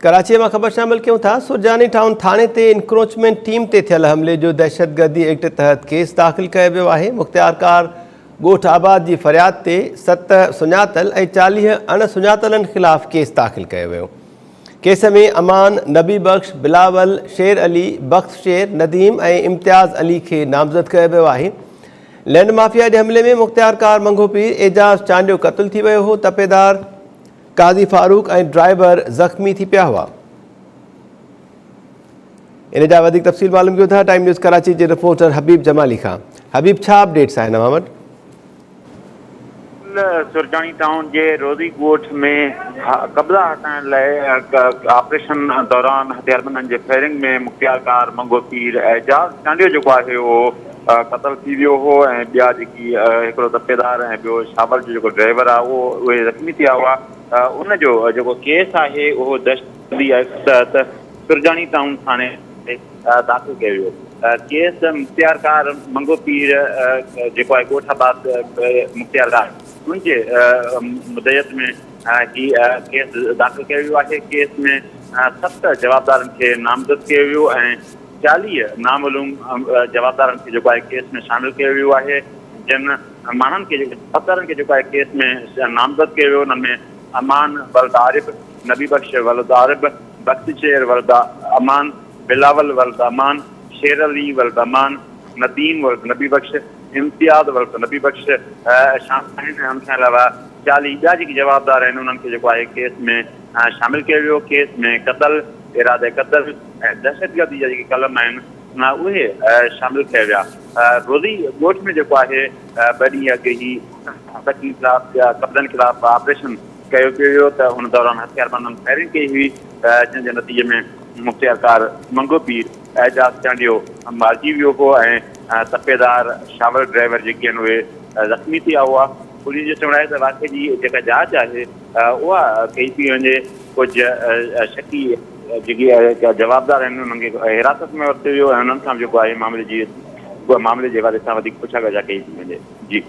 ڪراچيء مان خبر شامل ڪيون ٿا، سرجاني ٽائون ٿاڻي تي انڪروچمينٽ ٽيم تي ٿيل حملي جو دهشتگردي ايڪٽ تحت ڪيس داخل ڪيو ويو آهي، مختيارڪار ڳوٺ آباد جي فرياد تي ست سڃاتل ۽ 40 اڻ سڃاتلن خلاف ڪيس داخل ڪيو ويو. ڪيس ۾ امان، نبي بخش، بلاول، شير علي، بخت شير، نديم ۽ امتياز علي کي نامزد ڪيو ويو آهي. لينڊ مافيا جي حملي ۾ مختيارڪار منگهو پير اعجاز چانڊيو قتل ٿي ويو هو، تپيدار قاضي فاروق ۽ ڊرائيور زخمي ٿي پيا هئا. ان جا وڌيڪ تفصيل معلوم ڪيون ٿا ٽائيم نيوز ڪراچي جي رپورٽر حبيب جمالي کان. حبيب ڇا اپڊيٽس آهن اوهان وٽ؟ سرجاڻي ٽائون جي روزي ڳوٺ ۾ قبضا هٽائڻ لاء آپريشن دوران هٿياربندن جي فائرنگ ۾ مختيارڪار منگهو پير اعجاز چانڊيو جيڪو آهي اهو قتل ٿي ويو هو ۽ ٻيا جيڪي هڪڙو تپيدار ۽ ٻيو شاول جو جيڪو ڊرائيور آهي اهو اهي زخمي ٿيا هئا ان جو جيڪو ڪيس آهي اهو دهشتگردي ايڪٽ تحت سرجاڻي ٽائون ٿاڻي تي داخل ڪيو ويو. ڪيس مختيارڪار منگهو پير جيڪو آهي ڳوٺ آباد مختيارڪار ان جي مدعيت ۾ هي ڪيس داخل ڪيو ويو آهي. ڪيس ۾ ست جوابدارن کي نامزد ڪيو ويو ۽ 40 نامعلوم جوابدارن کي جيڪو آهي ڪيس ۾ شامل ڪيو ويو آهي. جن ماڻهن کي جوابدارن کي جيڪو آهي ڪيس ۾ نامزد ڪيو ويو انهن ۾ امان ولد عارب، نبي بخش ولد عارب، بخت شير ولد امان، بلاول ولد امان، شير علي ولد امان، نديم ولد نبي بخش، امتياز ولد نبي بخش شامل آهن ۽ ان کان علاوه 40 ٻيا جيڪي جوابدار آهن انهن کي جيڪو آهي ڪيس ۾ شامل ڪيو ويو، ڪيس ۾ قتل، ارادي قتل ۽ دهشتگردي جا جيڪي قلم آهن اهي شامل ڪيا ويا. روزي ڳوٺ ۾ جيڪو آهي ٻه ڏينهن اڳ هي خلاف قبضن خلاف آپريشن ڪيو پيو ويو ته ان دوران هٿياربندن فائرنگ ڪئي هئي جنهن جي نتيجي ۾ مختيارڪار منگهو پير اعجاز چانڊيو مارجي ويو هو ۽ تپيدار شاول ڊرائيور جيڪي آهن اهي زخمي ٿيا هئا. پوليس جو چوڻ آهي ته واقعي جي جيڪا جاچ آهي اها ڪئي پئي وڃي ڪجهه شڪي جيڪي جوابدار آهن انهن کي حراست ۾ ورتو ويو ۽ انهن کان به جيڪو آهي معاملي جي معاملي جي حوالي سان وڌيڪ پڇا ڳاڇا ڪئي پئي وڃي. جي.